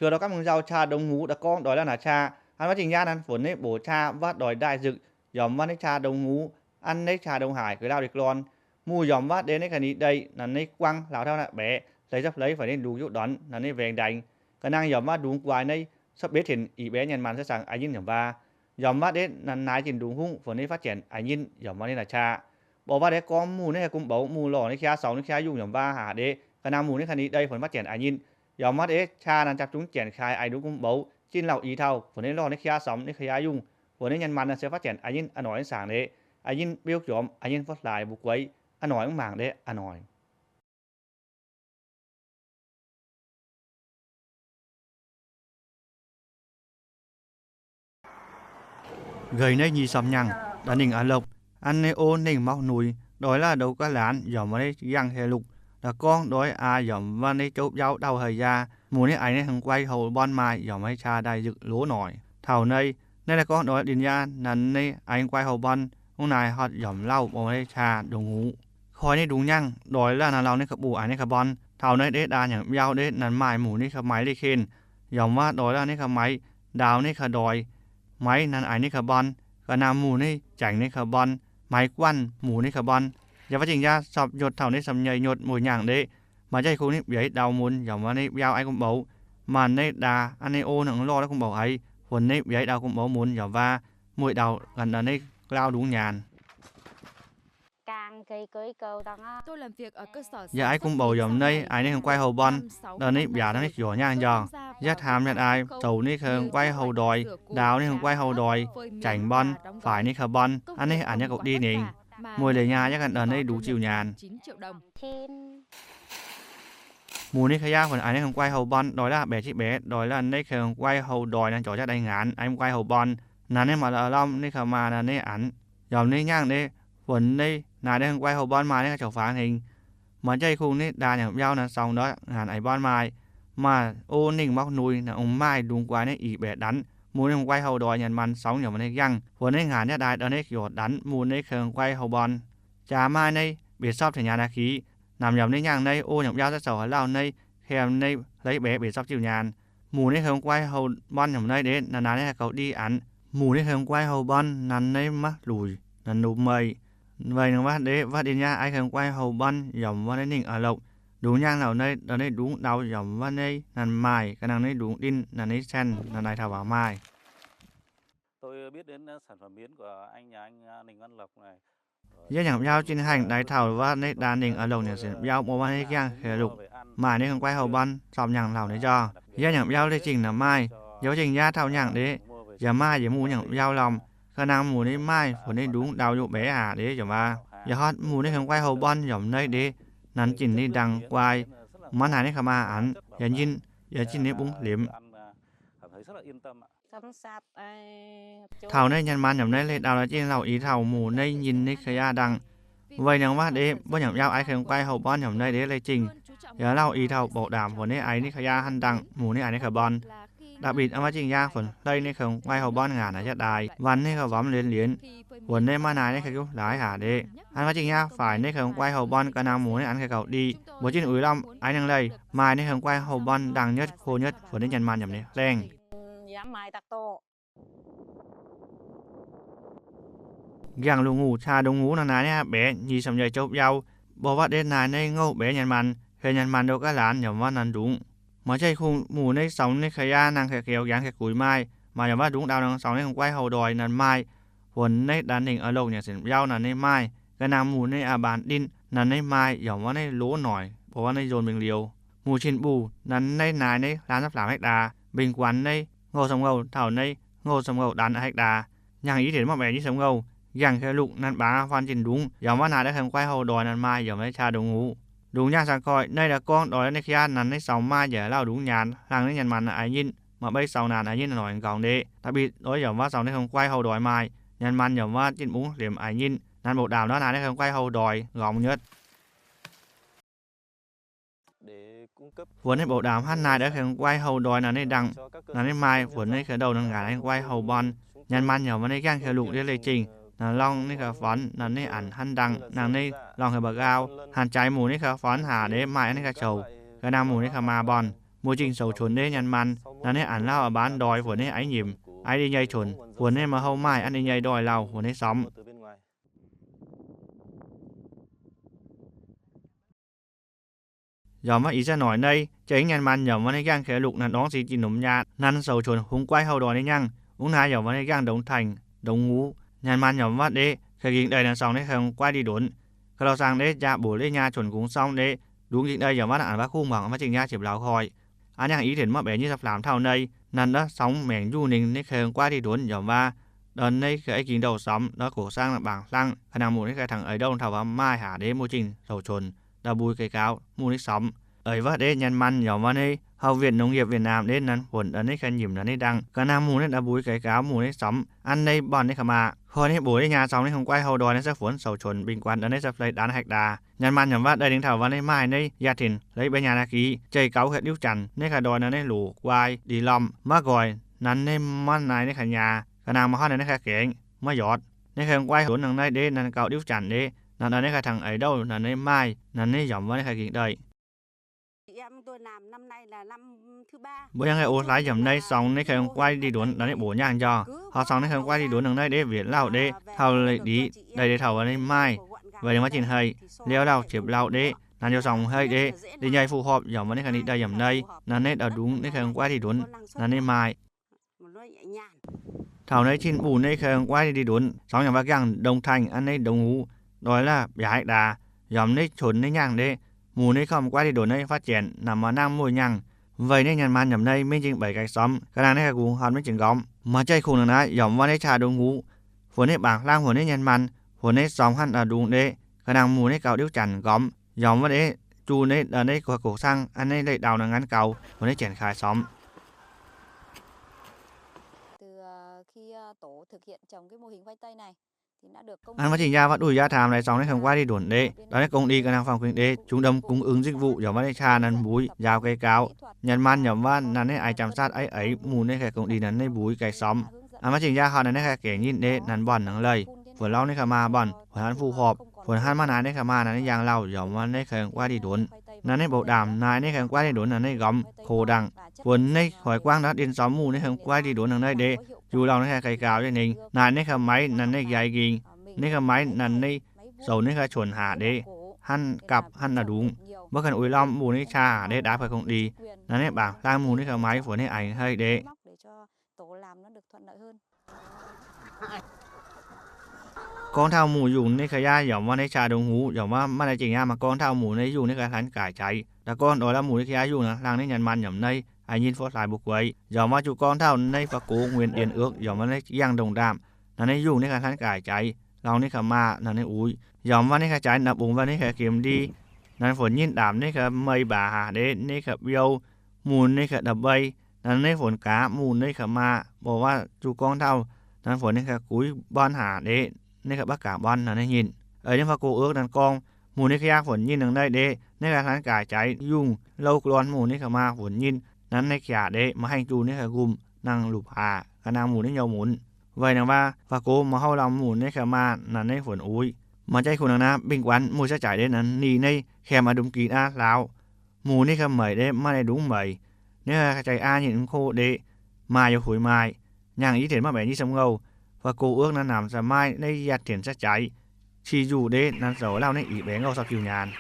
Tuo dau gapv mungh nzauh qaa ndongx ngux daaih gorngv doix la'naac qaa, an maiv zingh nyaah naaic funx neiv bouc qaa wav doix ndaaih nzukc, yaac maiv neiv qaa ndongx ngux, an neiv qaa ndongx haaix gux lauh di glorn. Mungh yaac maiv deix neiv ga'ni deic, naaiv neiv guangv hlauv tauv naaiv baeqc, hleix zapv hleix fai neiv ndungx yuqv ndorn, naaiv neiv waengx ndaengx. Ga'naaiv yaac maiv ndungx guai neiv, cuotv betv tinc i baeqc nyanc maanc se sangx a'nyinv yaac mbac. Yaac maiv deix naaiv naaiv zinh ndungx hungv funx neiv fatv janx a'nyinv yaac maiv neiv naaic qaa. Bou maiv deix gorngv mungh neiv haaix gungx bouc, mungh lorh neiv qaa sou neiv qaa yungh yaac mbac haac ndeix. Ga'naaiv mungh neiv ga'ni deic funx fatv janx a'nyinv. Yaac maiv deix qaa naaiv jaax zungv janx kaaix aix ndungx gungx bouc, jinv lauh i tauh funx neiv lorh neiv qaa sou neiv qaa yungh, funx neiv nyanc maanc naaiv se fatv janx a'nyinv a'noic sangx ndeix. A'nyinv biouv jormx, a'nyinv fatv hlaaix mbuo gueix, a'noic mv mangc ndeix a'noic. Nqeih neiv nyic sopc nyaangh, da'ningh a'lopc, an neiv ov ningh mauv nuix, doix la'ndou ga'laanx yaac maiv neiv yangh hei lukc. Da'gorngv doix aa yaac maiv neiv jouv biauv dauh hei yaa, mungh neiv aix neiv hengx guai houc mbon maaih yaac maiv neiv qaa ndaaih nzukc loz noic. Taux neiv, neiv da'gorngv doix linh yaa naaiv neiv aix guai houc mbon, hnangv naaiv hotv yaac maiv lauh bou neiv qaa ndongx ngux. Koi neiv ndungx nyaangh doix la'naaiv lauh neiv ga'buoz aix neiv ga'mbon. Taux neiv deix daaih nyanc biauv deix naaiv maaih mungh neiv ga'maix leiz-kinh, yaac maiv doix la'neiv ga'maix, ndaaux neiv ga'ndoix, maiv naaiv aix neiv ga'mbon. Ga'naaiv mungh neiv jaengc neiv ga'mbon, maiv guanh mungh neiv ga'mbon. Yaac maiv zingh nyaah sopc nyutc taux neiv sopc nyei nyutc mbuo nyaangh ndeic, maaih jaiv kungx neiv biaux i dauh mun yaac maiv neiv biauv aix gungx bouc. Maaih neiv daaih an neiv ov nangc lorh gungx bouc haiz, funx neiv biaux i dauh gungx bouc mun yaac mbac, mueiz dauh ganh neiv laauv ndungx nyaanh. Yaac aix gungx bouc yaac neiv aix neiv hengx guai houc mbon, neiv biaux neiv jiex nyaangh njaaux, yaac hnamv yaac aix zoux neiv hengx guai houc ndoix, ndaaux neiv hengx guai houc ndoix, jaengc mbon, faix neiv ga'mbon, an neiv anc yaac gauh ndie ningc. Mueiz leiz nyaah yaac ganh neiv ndungx ziuh nyaanh. Mungh neiv ga'yaa funx aix neiv hengx guai houc mbon, doix la'baeqc jiv baeqc, doix la'neiv hengx guai houc ndoix naaiv jorc jaav daix ngaanc aix guai houc mbon. Naaiv neiv maaih la'lomh neiv ga'maah naaiv neiv anc, yaac neiv nyaangh ndeic, funx neiv naaiv neiv hengx guai houc mbon maaih neiv ga'couc faangx hingx. Maaih jaiv kungx neiv daaih nyanc biauv naaiv song ndortv ngaanc aix mbon maaih. Maaih ov ningh mauv nuix naaiv ong maaih ndungx guai neiv i baeqc danx. Mungh neiv hengx guai houc ndoix nyanc maanc song yaac maaih neiv yangh, funx neiv ngaanc yaac daaih neiv jorc danx mungh neiv hengx guai houc mbon. Jaax maaih neiv mbiec sopv tengx nyaanh aqv kiv. Namx yaac neiv nyaangh neiv ov nyanc biauv zaqv zoux haaix lauh neiv, kaem neiv hleix baeqc mbiec sopv ziuh nyaanh. Mungh neiv hengx guai houc mbon yaac neiv ndeic, naaiv naaiv neiv haih gauh ndie anc. Mungh neiv hengx guai houc mbon naaiv neiv maiv luic naaiv ndomh meih. Weic naaiv waac ndeic waac ndin yaac aix hengx guai houc mbon yaac maiv neiv ningh a'lopc. Ndungx nyaangh lauh neiv, neiv ndungx ndau yaac maiv neiv naaiv maaih, ga'nangv neiv ndungx ndin naaiv neiv cen naaiv naaiv taux waac maaih. Yie nyanc biauv zinh haengh daaih taux waac neiv daaih ningh a'lopc nyanc sienx biauv mbuo waac neiv yangh heuc lukc. Maaih neiv hengx guai houc mbon sopc nyaangh lauh neiv njorngh. Yie nyanc biauv leiz-zingh naaiv maaih, yie zingh yaac taux nyaangh ndeic, yaac maaih yie mungh nyanc biauv lomh. Ga'nangv mungh neiv maaih funx neiv ndungx ndau yaac mbaeqc haac ndeic yaac waac. Yie hotv mungh neiv hengx guai houc mbon yaac neiv ndeic, nanv jinh neiv ndangh guai, maiv naaic neiv ga'maah anc, yie njinh, yie jinh neiv bungx hliemx. Taux neiv nyanc maanc yaac neiv leiz-ndau la'jinh lauh i taux mungh neiv njinh neiv ga'yaa ndangh. Weic naaiv waac ndeic mbuo nyanc biauv aix hengx guai houc mbon yaac neiv ndeic leiz-zingh. Yaac lauh i taux bouc ndaamc funx neiv aix neiv ga'yaa hnangv ndangh, mungh neiv aix neiv ga'mbon. Da'bitc an maiv zingh yaac funx hlei neiv hengx guai houc mbon ngaanc naaic jaav daaih, wanc neiv ga'womx lienx lienx, funx neiv maiv naaic neiv ga'juv laaix haac ndeic. An maiv zingh yaac faix neiv hengx guai houc mbon ga'nangv mungh neiv an ga'gauh ndie. Mbuo jinh uix lomh aix nangh leih maaih neiv hengx guai houc mbon ndangh nyetv ko nyetv funx neiv nyanc maanc yaac neiv hlengh. Nqaengh lungh ngungh caa ndongc ngux nangh naaic neiv aqv mbaeqc nyic samc yaac jouv biauv, mbuo waac ndeic naaic neiv ngouh mbaeqc nyanc maanc, heuc nyanc maanc ndoh ga'laanx yaac maiv nanc ndungx. Maaih jaiv kungx mungh neiv song neiv ga'yaa nangh ga'gaux nqaengx ga'guix maaih, maaih yaac maiv ndungx ndau nangh song neiv hengx guai houc ndoih nanc maaih, funx neiv daaih ningh a'longh nyanc sienx biauv nanc neiv maaih, ga'nangv mungh neiv a'mbaanx ndin nanc neiv maaih, yaac maiv neiv loz noic, mbuo waac neiv nzonx mbing liuz. Mungh cin mbuh nanc neiv naaic neiv hlaam zapv hlaamx hektar, mbing guanx neiv ngouh samc ngouh taux neiv ngouh samc ngouh danx hektar. Nyaangh i dienx maiv mbaeqc nyic samc ngouh, nqaengh heuc lukc nanc baax fan zinh ndungx, yaac maiv naaic daaih hengx guai houc ndoih nanc maaih yaac maiv caa ndongc ngux. Ndungx nyaanh caux goiv neiv daaih gorngv doix neiv ga'yaa nanc neiv sou maaih njiec lauh ndungx nyaanh, hlang neiv nyanc maanc a'nyinv, maaih bei sou naanc a'nyinv noic nqaengx ndeic. Da'bitc doix yaac maiv sou neiv hengx guai houc ndoih maaih, nyanc maanc yaac maiv zinh mbungv hliemx a'nyinv, nanc bouc ndaamc ndortv naaic neiv hengx guai houc ndoih nqaengx nyetv. Funx neiv bouc ndaamc hnangv naaic daaih hengx guai houc ndoih nanc neiv ndangh, nanc neiv maaih, funx neiv ga'ndouh nanc ngaanc hengx guai houc mbon. Nyanc maanc yaac maiv neiv nqaengh heuc lukc ndiev leiz-zingh, nanc lorngh neiv ga'fonx, nanc neiv anc hnangv ndangh, nangc neiv lorngh heuc mba'nqaau, hanc jaaix mungh neiv ga'fonx haac ndeic maaih neiv ga'couc, ga'nangv mungh neiv ga'maah mbon. Mbuo zingh souc cunx ndeic nyanc maanc, Naaiv ninh a'hneiv lauh a'baanx ndoih fuonx ninh aiv nyimc, aiv ndie nyei qonx, fuonx ninh maaih houv maaih an ndie nyei ndoih lauh fuonx ninh somx. Yaac maaih ih zanc noic naaiv, jai nyanc maan yaac maaih ninh jangv ka'lukc naaiv ndorngx sic jiex ndomh nyaah, naaiv souc qonx hungx guaiv houh ndoih ninh nyangv. Ungv naaiv yaac maaih ninh jangv ndongx taengx ndongx ngux. Nyanc maan yaac maaih ndeic, ka'gingx ndeic naaiv song ninh ka'hungx guaiv ndie-ndonx. Ga'lauh zaangc ndeic, jaa mbuoqc ndeic nyaah qonx gungx somv ndeic, ndungx gingx ndeic yaac maaih a'hneiv waac kuv muangx maaih zingh nyaah ziepc lauh koi. Aa, nangc i tenx maiv baeqc nyic ziepc flaam taux naaiv, naaiv ndorngx song maengc njuov ninh, ninh ka'hungx guaiv ndie-ndonx yaac maaih. Ndorn ninh ka'gingx ndouh somv ndorn gox sangv bangc hlangv, ka'nangc muoz ninh ka'hungx taux aengx ndouh taux waac maaih haac ndeic muoz-zingh souc qonx, ndau mbui ga'gaux muoz ninh somv. Eix waac ndeic nyanc maan yaac maaih ninh houv Việt Nam, Việt Nam ndeic naaiv fuonx ninh ka'nyiemc naaiv ninh dangh, ka'nangc muoz ninh ndau mbui ga'gaux muoz ninh somv, an ninh born ninh ka'maah. Koi ninh mbuoqc ninh nyaah song ninh ka'hungx guaiv houh ndoih ninh se fuonx souc qonx bingx guanh ninh se fei daan hektar. Nyanc maan yaac maaih ndeic ninh taux waac ninh maaih ninh yaac tinc leiz beiv nyaanh aqv gix, jai gaux hec diuv janc ninh ka'ndoih naaiv ninh loc guai ndie-lomh maiv nqoi, naaiv ninh maiv naaiv ninh ka'nyaah, ka'nangc maaih hnangv naaiv ninh ka'gaengx maiv yotv. Ninh ka'hungx guaiv ndie-ndonx naaiv ndeic naaiv gaux diuv janc ndeic, naaiv ninh ka'hungx taux aengx ndouh naaiv ninh maaih, naaiv ninh yaac maaih ninh ka'gingx ndeic. Mbuo yangh haic oc hlaax yaac maaih ninh song ninh ka'hungx guaiv ndie-ndonx naaiv ninh mbuoqc nyaah njoh. Horpc song ninh ka'hungx guaiv ndie-ndonx naaiv ndeic wieqc lauh ndeic taux leiz-ndiev ndeic ndeic taux waac ninh maaih, weic ninh maaih jin hei liouh lauh ziepc lauh ndeic, naaiv youh song hei ndeic, ndeic nyei fuqv horpc yaac maaih ninh ka'nyiec ndeic yaac maaih, naaiv ninh ndau ndungx ninh ka'hungx guaiv ndie-ndonx naaiv ninh maaih. Taux naaiv cin mbuo ninh ka'hungx guaiv ndie-ndonx song yaac maaih jangv ndongx taengx an ninh ndongx ngux, ndoih lauh biaac hektar, yaac maaih ninh qonx ninh nyangv ndeic. Muoz ninh ka'hungx guaiv ndie-ndonx naaiv phát triển naaiv maaih nangv muoz nyangv, weic ninh nyanc maan yaac maaih ninh mingh jingx beic gaix somv, ka'nangc ninh ka'gungx hnoi mingh jingx nqormh. Maaih jai kungx naaic naaiv yaac maaih ninh qaqv ndongx ngux, fuonx ninh bangc hlaang, fuonx ninh nyanc maan, fuonx ninh somv hnangv ndau ndungx ndeic, ka'nangc muoz ninh gaux diuv janc nqormh, yaac maaih ninh juv ninh ndau ninh gox gox sangv an ninh leiz ndau naaiv nganv gaux, fuonx ninh janx kaaix somv. An maaih jingx yaac waac duih yaac taamx naaiv song ninh ka'hungx guaiv ndie-ndonx ndeic, ndau ninh công ty ka'nangc phòng kinh tế, trung tâm cung ứng dịch vụ yaac maaih ninh qaqv naaiv mbuix yaac ga'gaux. Nyanc maan yaac maaih naaiv ninh eix giám sát eix eix muoz ninh ka'hungx công ty naaiv ninh mbuix ga'somv. An maaih jingx yaac horpc naaiv ninh ka'gaengx nyinh ndeic naaiv born naaiv leih, fuonx lauh ninh ka'maah born, fuonx hnangv fuqv horpc, fuonx hnangv maaih naaiv ninh ka'maah naaiv ninh yangh lauh yaac maaih ninh ka'hungx guaiv ndie-ndonx. Naaiv ninh bouc ndaamc naaiv ninh ka'hungx guaiv ndie-ndonx naaiv ninh nqormh kox ndaangc, fuonx ninh hoic guangv naaiv ndin somv muoz ninh ka'hungx guaiv ndie-ndonx naaiv ndeic, juv lauh ninh ka'gengh gaux jienv ninh naaic ninh ka'maaiv naaiv ninh njaix nqingx, ninh ka'maaiv naaiv ninh zoux ninh ka'qonx haac ndeic, hnangv gapv hnangv ndau ndungx. Mbuo ganh uix lorm muoz ninh qaqv ndeic ndaapv ga'gong ndie, naaiv ninh bangc hlaang muoz ninh ka'maaiv fuonx ninh aengx hei ndeic. Gorngv taux muoz yungh ninh ka'yaah yaac maaih ninh qaqv ndongc hux, yaac maaih maaih naaiv jingx yaac maaih gorngv taux muoz ninh yungh ninh ka'hlanz gaaic jaaix. Da'gorngv ndoih lorz muoz ninh ka'yaah yungh hnangv ninh nyanc maan yaac maaih ninh, a'hneiv nyinh fov hlaax mbuo gueix. Yaac maaih juv gorngv taux ninh fa'gox Nguyễn Điền Ước yaac maaih ninh yangh ndongc ndaamv, naaiv ninh yungh ninh ka'hlanz gaaic jaaix, lorz ninh ka'maah naaiv ninh uix. Yaac maaih ninh ka'jaaix naaiv bungx waac ninh ka'gemx ndie, naaiv fuonx nyinh ndaamv ninh ka'mei mbaac haac ndeic ninh ka'biou, muoz ninh ka'nda'mbei, naaiv ninh fuonx gaax muoz ninh ka'maah, mbuo waac juv gorngv taux naaiv fuonx ninh ka'guix mborn haac ndeic, ninh ka'baqv gaax mborn naaiv ninh nyinh. Eix ninh fa'gox Ước naaiv gorngv, muoz ninh ka'yaah fuonx nyinh naaiv ndeic, ninh ka'hlanz gaaic jaaix yungh louh lorn muoz ninh ka'maah fuonx nyinh, naaiv ninh qaqv ndeic maaih hengx juv ninh ka'nqumh nangh lupc haac, ga'nangv muoz ninh nyouv munx. Weic naaiv waac fa'gox maaih houv lorm muoz ninh ka'maah naaiv ninh fuonx uix. Maaih jai kungx naaiv naaiv bingx guanx muoz-jaaix jaaix ndeic naaiv ninh ninh kemx a'ndungx gix aav hlaaux. Muoz ninh ka'meic ndeic maaih ninh ndungx meic, ninh ka'jaiv aav nyinh mv kox ndeic, maaih yaac huix maaih. Nyangh i tenx maiv baeqc nyic ziepc ngouh, fa'gox Ước naaiv naamc se maaih ninh yaac tenx jaaix, qiex njuqc ndeic naaiv zoux lauh ninh i baeqc ngouh sou jiu nyaanh.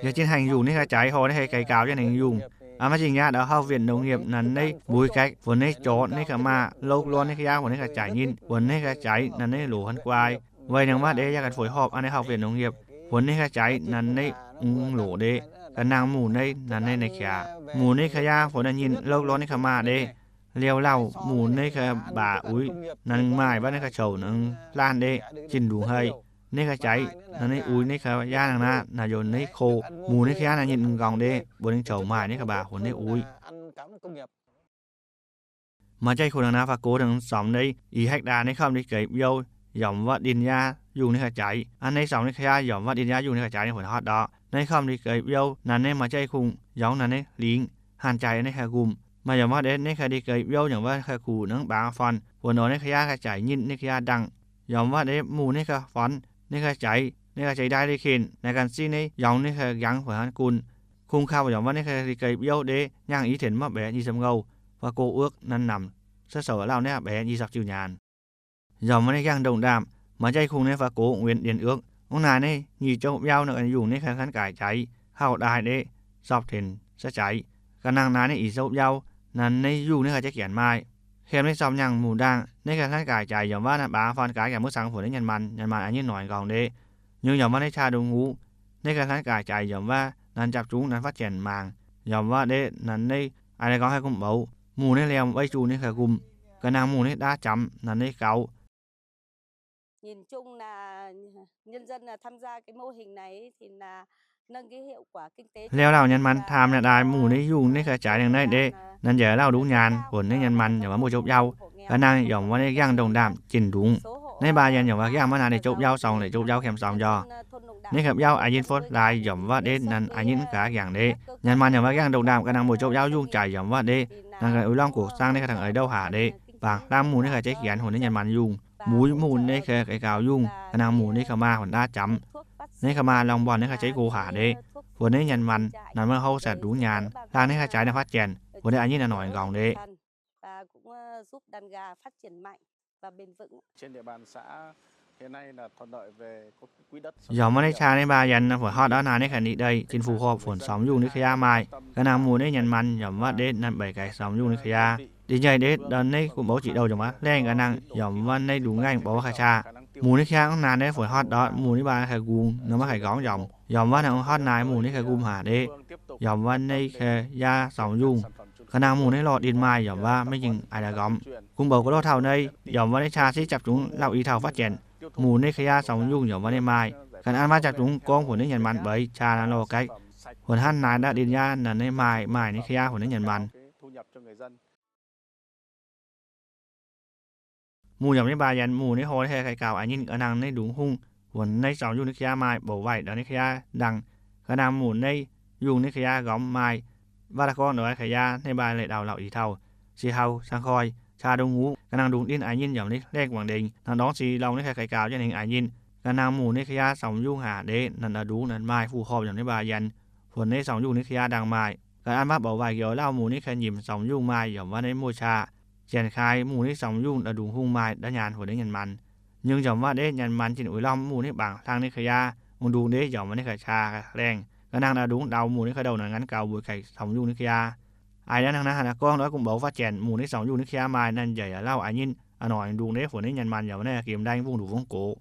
Yaac jienh haengh yungh ninh ka'jaaix horpc ninh ka'gaaix jienh haengh yungh. Aa, maiv jingx yaac ndau hauv Việt Nông nghiệp naaiv ninh mbuix gaeqv, fuonx ninh jorx ninh ka'maah, louh lorn ninh ka'yaah fuonx ninh ka'jaaix nyinh, fuonx ninh ka'jaaix naaiv ninh loz hnangv guai. Weic naaiv waac ndeic yaac ganh fuix horpc aa ninh hauv Việt Nông nghiệp, fuonx ninh ka'jaaix naaiv ninh ungx loz ndeic, ga'nangv muoz ninh naaiv ninh ninh qaqv. Muoz ninh ka'yaah fuonx ninh nyinh louh lorn ninh ka'maah ndeic, liouh lauh muoz ninh ka'mbaac uix naaiv ninh maaih mbaac ninh ka'coux naaiv laanh ndeic, jienh ndungx hei. Ninh ka'jaaix naaiv ninh uix ninh ka'yaah naaiv naaiv youz ninh kox, muoz ninh ka'yaah naaiv nyinh nqorngv ndeic, mbuox ninh coux maaih ninh ka'mbaac fuonx ninh uix. Maaih jai kungx naaiv naaiv fa'gox naaiv somx ninh i hectare ninh komv ndie geix biouv, yaac waac ndin yaac yungh ninh ka'jaaix. Aa, ninh somx ninh ka'yaah yaac waac ndin yaac yungh ninh ka'jaaix ninh fuonx hotv ndorqc. Ninh komv ndie geix biouv naaiv ninh maaih jai kungx yaac naaiv ninh lingx, hanh jaaix ninh ka'nqumh. Maaih yaac waac ndeic ninh ka'ndie geix biouv yaac waac ka'kuqc naaiv baac fonx, wuov nor ninh ka'yaah ka'jaaix nyinh ninh ka'yaah ndangh. Yaac waac ndeic muoz ninh ka'fonx, ninh ka'jaaix, ninh ka'jaaix ndaai liuz ken naaiv ganh sic ninh yaac ninh ka'jangx fuonx hnangv gunv. Kungx kaux yaac mv baac naaiv ga'geix biauv ndeic nyangh i tienx maiv baeqc nyic ziepc ngou, fai go uov nanv namc, se sou lauh naaiv baeqc nyic ziepc ziuh nyaanh. Yaac mv baac naaiv yangh ndongh ndaamv, maaih jaiv kungx naaiv fai gox wienx ndienh uov. Ungv naaic naaiv nyic zouv biauv naaiv yungh naaiv ga'hlan gaaic jaaix, hauh daaih ndeic, sorpc tienx sai jaaix. Ga'nangv naaiv naaiv i zouv biauv, naaiv naaiv yungh naaiv ga'jaiv gienx maaih. Hemx naaiv sorpc nyangh muc ndaangh, naaiv ga'hlan gaaic jaaix yaac mv baac naaiv baav faan gaax yaac mv baac cangx funx naaiv nyanc man, nyanc man a'nyinv noic nqorngx ndeic. Nyungc yaac mv baac naaiv qaqv ndongc hungh, naaiv ga'hlan gaaic jaaix yaac mv baac naaiv japv zungv naaiv faatv janx mangc, yaac mv baac ndeic naaiv naaiv, aa, naaiv gorngv haih gunv mboux, muh naaiv liemh weic zuqc naaiv ga'gumh, ga'nangv muh naaiv daav jamx naaiv naaiv gaux. Liuz lauh nyanc man taam naaiv daaih muh naaiv yungh naaiv ga'jaaix nangh naaiv ndeic, naaiv njiec lauh ndungv nyaanh funx naaiv nyanc man yaac mv baac mbuo zouv biauv. Ga'nangv yaac mv baac naaiv yangh ndongh ndaamv jin ndungx. Naaiv baac yienh yaac mv baac yangh maiv naaiv ndeic zouv biauv song, ndeic zouv biauv qiemx song njaaux. Naaiv ga'biauv a'nyinv fotv laaix yaac mv baac ndeic naaiv a'nyinv mv gaax yangh ndeic. Nyanc man yaac mv baac yangh ndongh ndaamv ga'nangv mbuo zouv biauv yungh jaaix yaac mv baac ndeic, naaiv ga'uix lorngv gox zaangv naaiv ga'dangh eix ndouv haac ndeic. Bangc hlangv muh naaiv ga'jaiv gienx funx naaiv nyanc man yungh. Muiz muh naaiv ga'geix gaux yungh, ga'nangv muh naaiv ga'maa funx daav jamx. Naaiv ga'maa lorngh mbuonx naaiv ga'jaiv go haac ndeic, funx naaiv nyanc man naaiv maiv houv satv ndungv nyaanh, laangh naaiv ga'jaaix naaiv faatv janx, funx naaiv a'nyinv naaiv noic nqorngx ndeic. Yaac mv baac naaiv qaqv naaiv baac yienh naaiv funx hotv ndortv naaiv naaiv ga'ndic ndeic, jin fuqv hopv funx sormx yungh naaiv ga'yaa maaih. Ga'nangv muh naaiv nyanc man yaac mv baac ndeic naaiv mbeix gaax sormx yungh naaiv ga'yaa. Dinh nyei ndeic dongh naaiv gunv mboux ziqc douh yaac mv baac hlaengh ga'nangv yaac mv baac naaiv ndungx ngaengh mboux ga'qaa. Muh naaiv ga'yaa hnangv naaiv naaiv funx hotv ndortv muh naaiv baac ga'gungx nor maiv haih nqorngv nzormc. Yaac mv baac naaiv funx hotv naaiv muh naaiv ga'gumh haac ndeic. Yaac mv baac naaiv ga'yaa sormx yungh. Ga'nangv muh naaiv lorh dinh maaih yaac mv baac maiv jingx aaix daaih nqormc. Gunv mboux ga'lorh taux naaiv yaac mv baac naaiv qaqv se japv zungv lauh i taux faatv janx. Muh naaiv ga'yaa sormx yungh yaac mv baac naaiv maaih. Ga'naaiv mv baac japv zungv gorngv funx naaiv nyanc man mbeix qaqv naaiv lorh gaeqv. Funx hnangv naaiv ndaav dinh yaac naaiv maaih, maaih naaiv ga'yaa funx naaiv nyanc man. Muh yaac mv baac yienh muh naaiv hlo naaiv ga'gaux a'nyinv ga'nangv naaiv ndungx hungh, funx naaiv sormx yungh naaiv ga'yaa maaih, bouc waaic ndortv naaiv ga'yaa ndangh. Ga'nangv muh naaiv yungh naaiv ga'yaa nqormx maaih. Mv baac daaih gorngv ndortv ga'yaa naaiv baac leiz-dauh lauh i taux, se haux cangx koi qaqv ndongc hungh ga'nangv ndungx dinh a'nyinv yaac mv baac naaiv hlaengh guangc ndengx. Naaiv ndorngx se lauh naaiv ga'gaux jienv ningx a'nyinv. Ga'nangv muh naaiv ga'yaa sormx yungh haac ndeic naaiv ndongx maaih fuqv hopv yaac mv baac yienh funx naaiv sormx yungh naaiv ga'yaa ndangh maaih. Ga'naaiv mv baac bouc waaic njoux lauh muh naaiv ga'nyiemc sormx yungh maaih yaac mv baac naaiv muoz-qaqv. Janx-kaai muh naaiv sormx yungh ndongc hungh maaih ndortv nyaanh funx naaiv nyanc man. Nyungc yaac mv baac naaiv nyanc man jin uix lorngh muh naaiv bangc hlang naaiv ga'yaa ndongx ndeic yaac mv baac naaiv ga'qaa hlaengh. Ga'nangv ndongx ndau muh naaiv ga'ndouh naaiv nqanx gaux mbuo gaic sormx yungh naaiv ga'yaa. Aaix, naaiv hnangv naaiv gunv mboux faatv janx muh naaiv sormx yungh naaiv ga'yaa maaih naaiv njiec yaac lauh a'nyinv a'noic ndungx ndeic funx naaiv nyanc man yaac mv baac naaiv gemh ndaeng mbuangh nduqc mbuangh gox.